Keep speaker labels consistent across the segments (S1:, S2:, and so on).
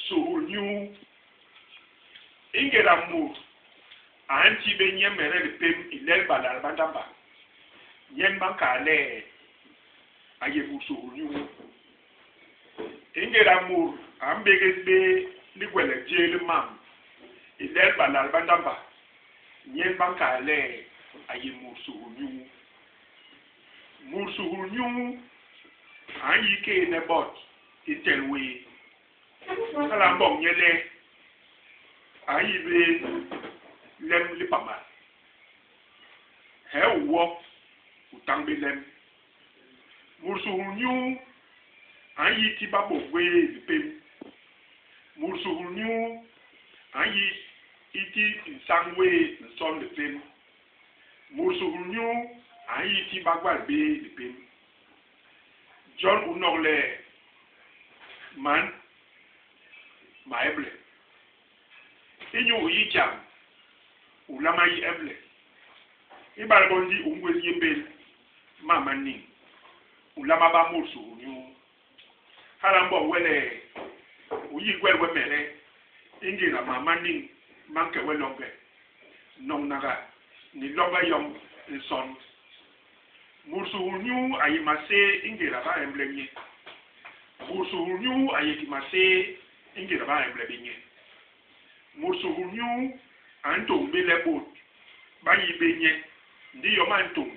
S1: Suhulnyuu. I ngéda mut a nti bé nyemede lipém i lel balal ba ndamba, nyen ba nkal le a yé mut suhulnyuu. I ngéda mut a mbégés bé ligwelek jé li mam i lel balal ba ndamba, nyen ba nkal le a yé mut suhulnyuu. Mut suhulnyuu a nyi kééne bôt i ntel wéé. Hala a mboñ nye le a nyi bé lem lipamal. Hee u wo, u tañ bé lem. Mut suhulnyuu a nyi ti babôk gwéé lipém. Mut suhulnyuu a nyi i ti nsañ wéé nson lipém. Mut suhulnyuu a nyi ti bagwal béé lipém. Jon u nok le man maéble. Inyu u yi jam, u nlama yi emble. Ibale bo ndi u ngwés yémbél mam ma niñ, u nlama ba mut suhulnyuu. Hala a mboñ we le u yi gwel wemede i ngéda mam ma niñ ma nke we loñge, noñnaga ni loñge yoñ nson. Mut suhulnyuu a yé maséé i ngéda ba emble nye. Mut suhulnyuu a yé ki maséé i ngéda ba emble bé nye. Mut suhulnyuu a ntôñ bé le bôt ba yi bé nye, ndi yom a ntôñ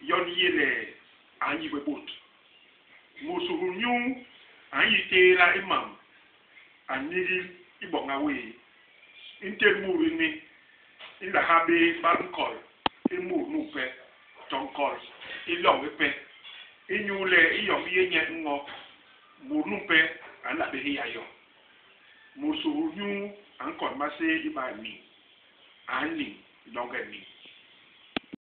S1: yon i yé le a nyi bé bôt. Mut suhulnyuu a nyi tééda i mam a nigil i boña wéé. I ntel mut ini i nla ha bé ba nkol i mut numpe to nkol i loñ ipe, inyule i yom i yé nye ño, mut numpe a nla bé héya yo. Mut suhulnyuu a nkon maséé i ba niñ, a niñ loñge niñ.